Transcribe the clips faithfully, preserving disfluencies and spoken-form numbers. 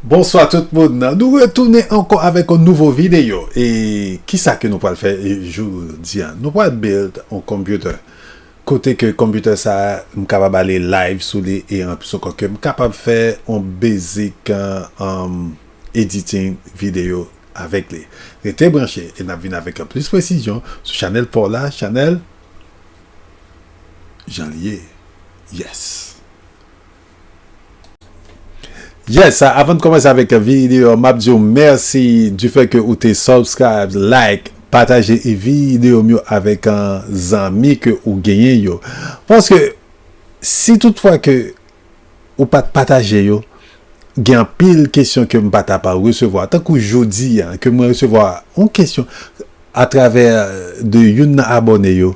Bonswa tout moun. Nou retounen ankò avèk yon nouvo videyo. E kisa ke nou pral fè, e, jodi a? Nou pral build yon computer. Kote ke computer sa a, m kapab ale live sou li e anplis ankò ke m kapab fè yon basic, uh, um, editing videyo avèk li. Rete branche e n ap vin avèk plis presizyon sou chanèl pa w la, chanèl Jan L ye. Yes. Yes, a, avan n kòmanse avèk videyo, m ap di w mèsi du fait que ou te subscribe, like, pataje e videyo m yo avèk, uh, zanmi ke ou genyen yo. Paske si toutfwa ke ou pa t pataje yo, gen anpil kesyon ke m pa t ap resevwa. Tankou jodi a, ke mwen resevwa yon kesyon atravè de youn nan abòne yo,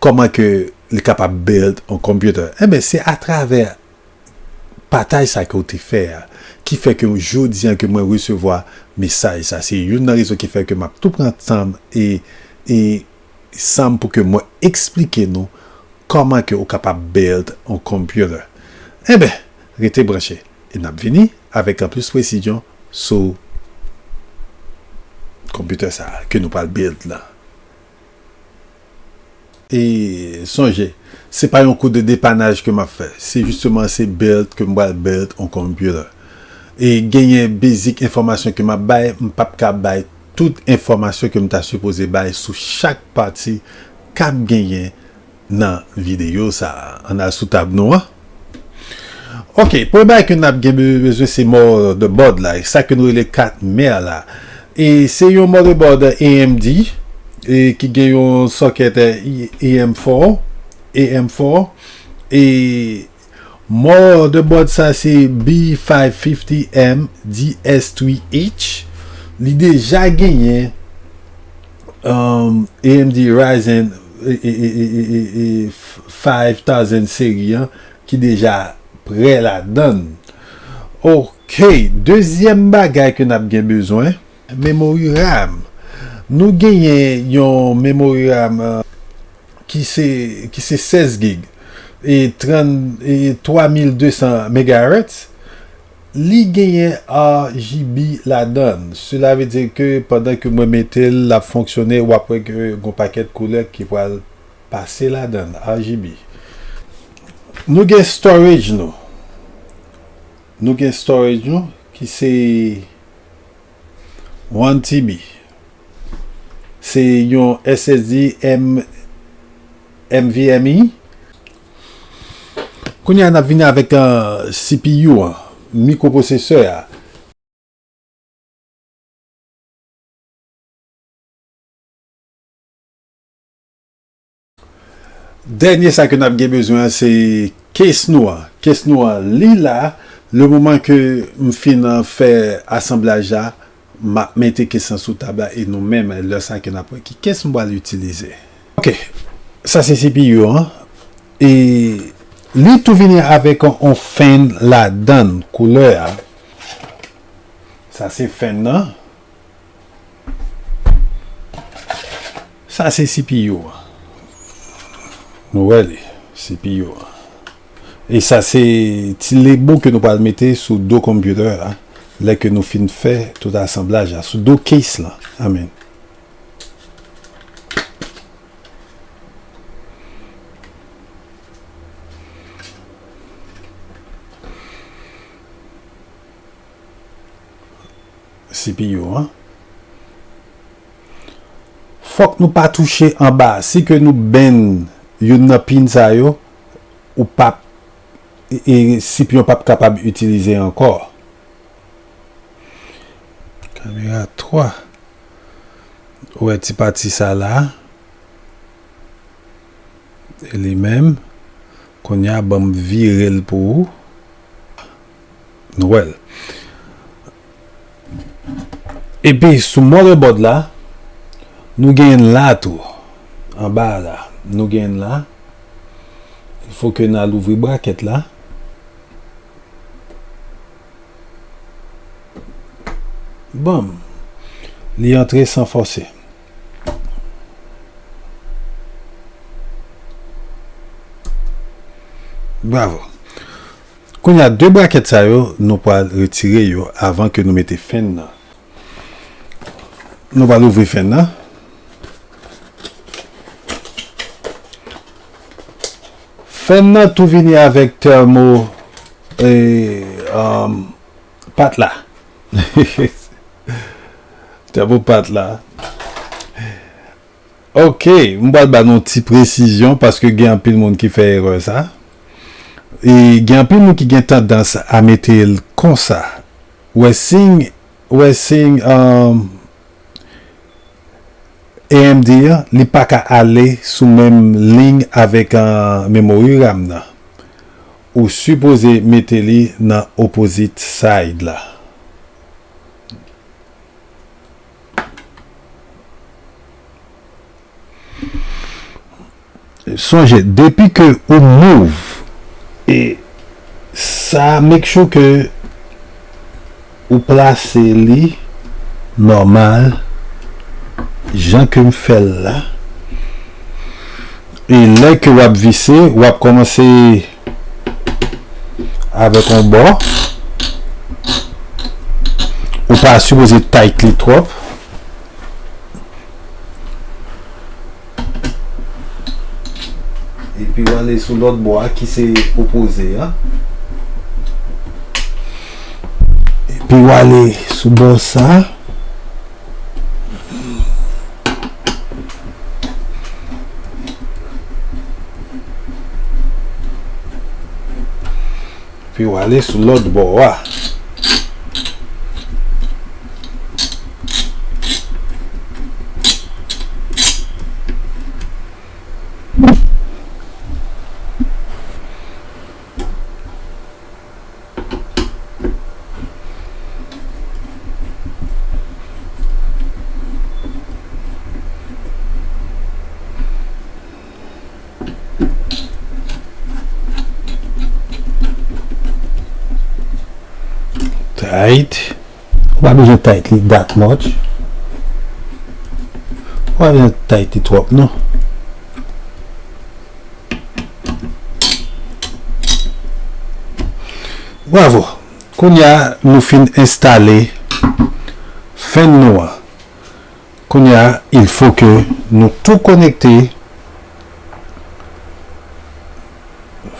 kòman ke li kapab build yon computer. Enben, se atravè pataj sa ke w te fè a, ki fè ke jodi a ke mwen resevwa mesaj sa. Se youn nan rezon ki fè ke m ap tou pran tan m e, e san m pou ke mwen eksplike nou kòman ke ou kapab build yon computer. Enben, rete branche e n ap vini avèk anplis presizyon sou computer sa a ke nou pral build la. E sonje, se pa yon kou de depanaj ke m ap fè. Se jisteman se build ke m pral build yon computer. E genyen basic enfòmasyon ke m ap bay, m p ap ka bay tout enfòmasyon ke m ta sipoze bay sou chak pati k ap genyen nan videyo sa a. Ann al sou tab nou an. Ok, premye bagay ke n ap gen be-, bezwen se motherboard la, sa ke nou rele kat mè la. E se yon motherboard A M D, e ki gen yon socket, e, A M four, A M four, e motherboard sa se B five fifty M D S three H. Li deja genyen, um, A M D Ryzen, e, e, e, e, e, e, e, five thousand seri an ki deja prè ladan l. Ok, dezyèm bagay ke n ap gen bezwen, memory RAM. Nou genyen yon memory RAM, uh, ki se, ki se sèz gig e trant, e twa mil de san megahertz. Li genyen R G B ladan l. Sela vle di ke pandan ke mwen mete l, l ap fonksyone, w ap wè ke gon pakèt koulè ki pral pase ladan l, R G B. Nou gen storage nou. Nou gen storage nou ki se one T B. Se yon S S D M-, NVMe. Kounye a n ap vini avèk, uh, C P U an, mikroprosesè a. Dènye sa ke n ap gen bezwen an se case nou an. Case nou an, li la, le moman ke m fin fè asanblaj la, m ap mete case lan sou tab la e nou menm, lè sa ke n ap wè ki case m pral itilize. Ok, sa se C P U an. E li tou vini avèk on, on fan ladan l, koulè a. Sa se fan nan. Sa se C P U an. Nou wè li, C P U an. E sa se ti lebo ke nou pral mete sou do computer la, lè ke nou fin fè tout asanblaj la, sou do case lan. Amen. C P U an. Fòk nou pa touche anba. Si ke nou bend youn nan pin sa yo, ou p ap, e, e, C P U an p ap kapab itilize ankò. Kamera twa. Ou wè ti pati sa la. E li menm. Kounye a, ban m vire l pou ou. Nou wè l. Epi, sou motherboard la, nou genyen l la tou. Anba a la, nou genyen l la. Il faut que n al ouvri bracket la. Bon. Li antre san fòse. Bravo. Kounye a, de brakèt sa yo, nou pral retire yo avan ke nou mete fèn nan. Nou pral ouvri fèn nan. Fèn nan tou vini avèk tèmo, e, um, pat la. Tèmo pat la. Ok, m pral ba nou ti presizyon paske gen anpil moun ki fè erè sa. E gen anpil moun ki gen tandans a mete l konsa. Wè siy, wè siy, um, A M D an, li pa ka ale sou menm liy avèk, uh, memory RAM nan. Ou sipoze mete li nan opposite side la. Sonje, depi ke ou move, e sa, make sure ke ou plase li nòmal, jan ke m fè l la. E lè ke w ap vise, w ap kòmanse avèk yon bò. Ou pa sipoze tight li twòp. Epi w ale sou lòt bò a ki se opoze a. Epi w ale sou bò sa. Epi w ale sou lòt bò a. Tight. Ou pa bezwen tight li that much. Ou pa bezwen tight li twòp, non. Bravo. Kounye a, nou fin enstale fèn nou an. Kounye a, il faut que nou tou konekte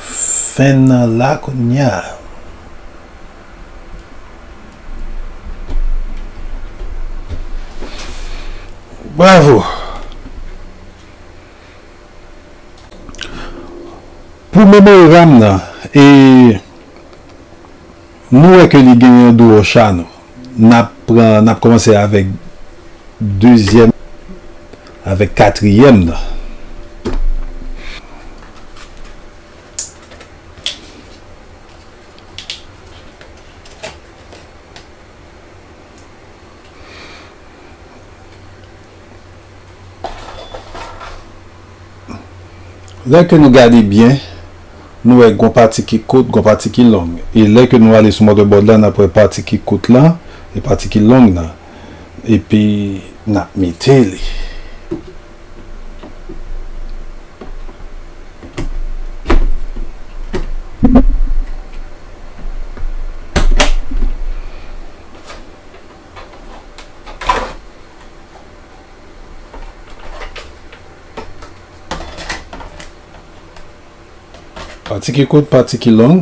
fèn nan la kounye a. Bravo. Pou memory RAM nan, e nou wè ke li gen yon dual channel. N ap pran, n ap kòmanse avèk dezyèm, avèk katriyèm nan. Lè ke nou gade byen, nou wè gon pati ki kout, gon pati ki long. E lè ke nou ale sou motherboard la, n ap wè pati ki kout lan e pati ki long nan. Epi n ap mete li. Pati ki kout, pati ki long.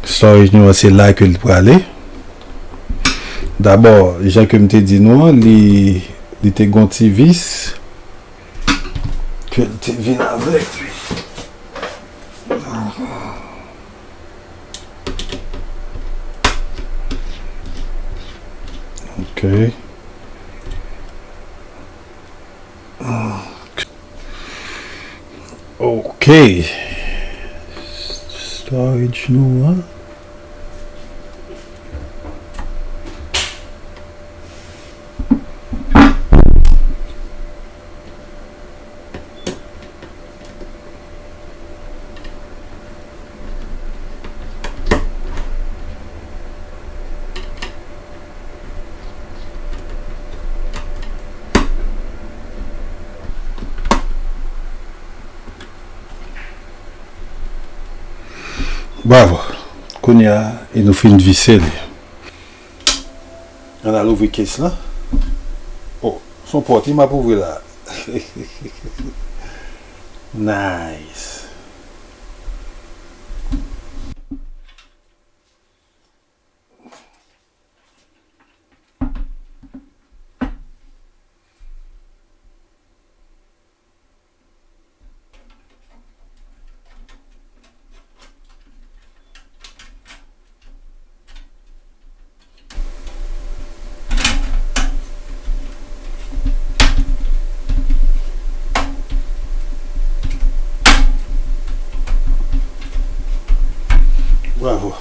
Storage nou an, se la ke l prale. Dabò, jan ke m te di nou an, li, li te gon ti vis ke l te vin avèk li. Ok. Ok. Storage nou an. Bravo. Kounye a, e nou fin vise li. Ann al ouvri case lan. Oh, se yon pòt wi m ap ouvri la. Nice. Bravo.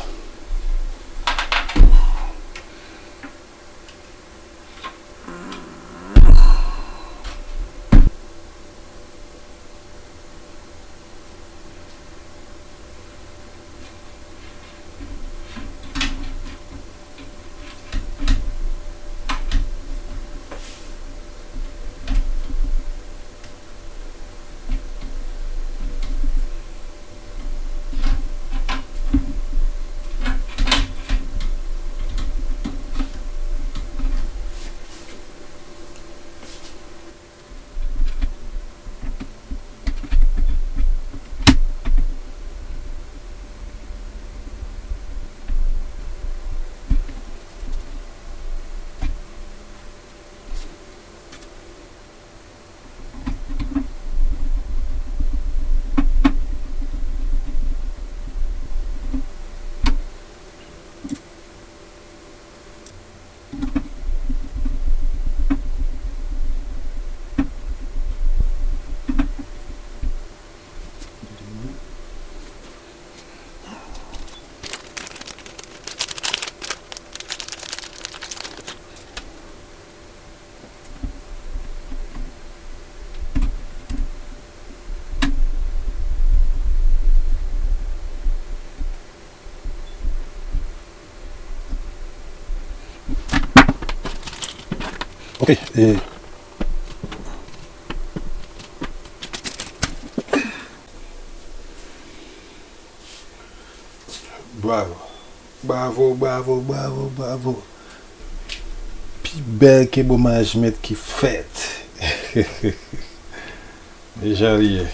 Ok, e, bravo. Bravo, bravo, bravo, bravo. Pi bèl ke bomaj mèt ki fèt. Deja li ye.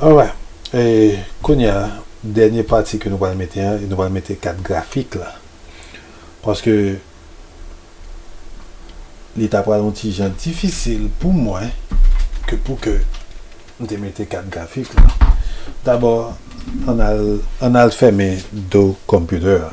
Alright. E, kounye a, dènye pati ke nou pral mete an, nou pral mete kat grafik la. Paske li ta pral yon ti jan difisil pou mwen ke pou ke m te mete kat grafik la. Dabò, ann al, ann al fèmen do kòmpitè a.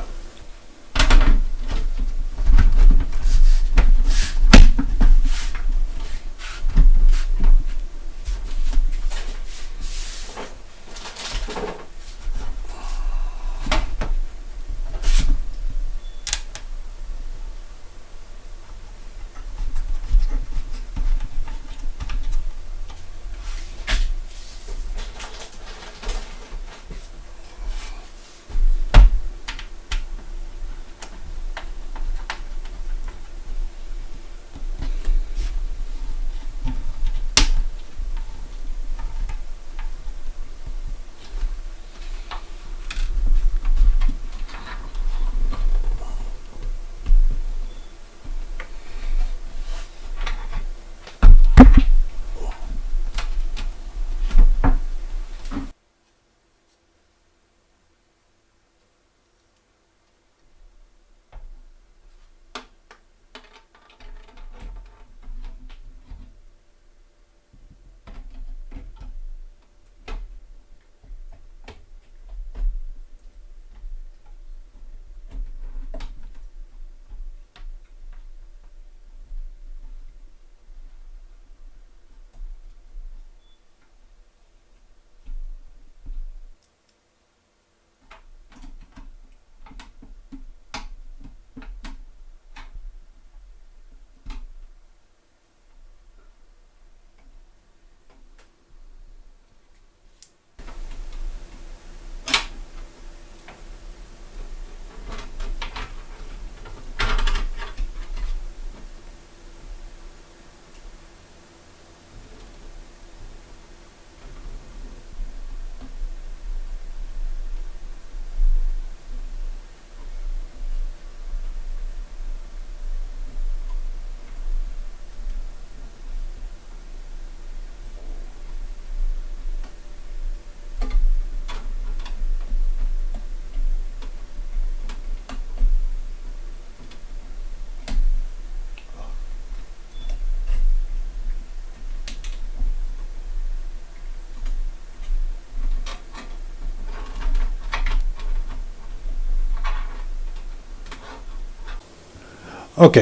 Ok.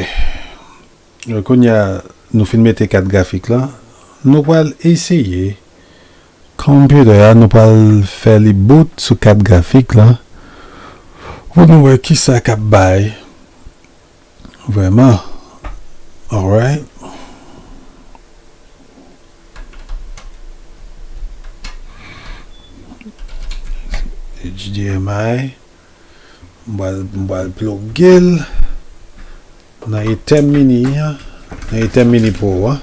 Kounye a nou fin mete kat grafik la, nou pral eseye konpitè a, nou pral fè li boot sou kat grafik la pou nou wè kisa k ap bay vrèman. Alright. H D M I. M pral, m pral ploge l nan Ethermini an, nan Ethermini Pro an.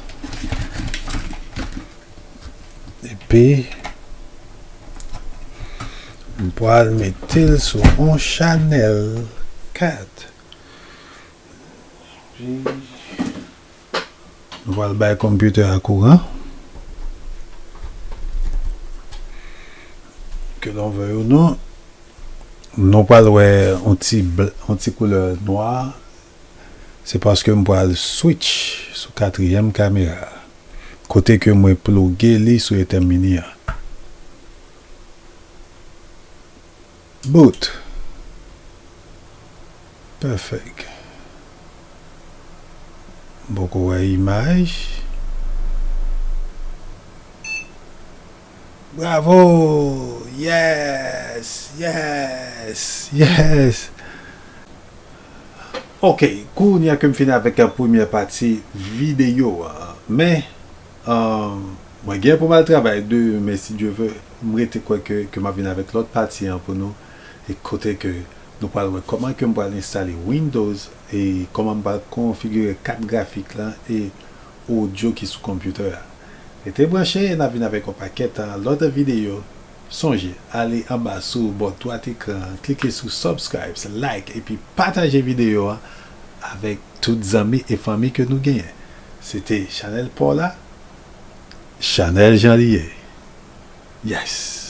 Epi, m pral mete l sou yon chanèl kat. Epi, nou pral bay konpitè a kouran. Ke l vle ou non, nou pral wè yon ti bl-, yon ti koulè nwa. Se paske m pral switch sou katriyèm kamera a, kote ke mwen ploge li sou Ethermini an. Boot. Perfect. M poko wè imaj. Bravo! Yes! Yes! Yes! Ok, kounye a ke m fini avèk premyè pati videyo a, men, um, mwen gen pou m al travay demen, si Dye vle, m rete kwè ke, ke m ap vin avèk lòt pati an pou nou, e kote ke nou pral wè kòman ke m pral enstale Windows e kòman m pral konfigire kat grafik lan e odyo ki sou konpitè a. Rete branche e n ap vin avèk yon pakèt, uh, lòt videyo. Sonje, ale anba sou bò dwat ekran an, klike sou subscribe, like, epi pataje videyo a avèk tout zanmi e fanmi ke nou genyen. Se te chanèl pa w la, chanèl jan li ye. Yes!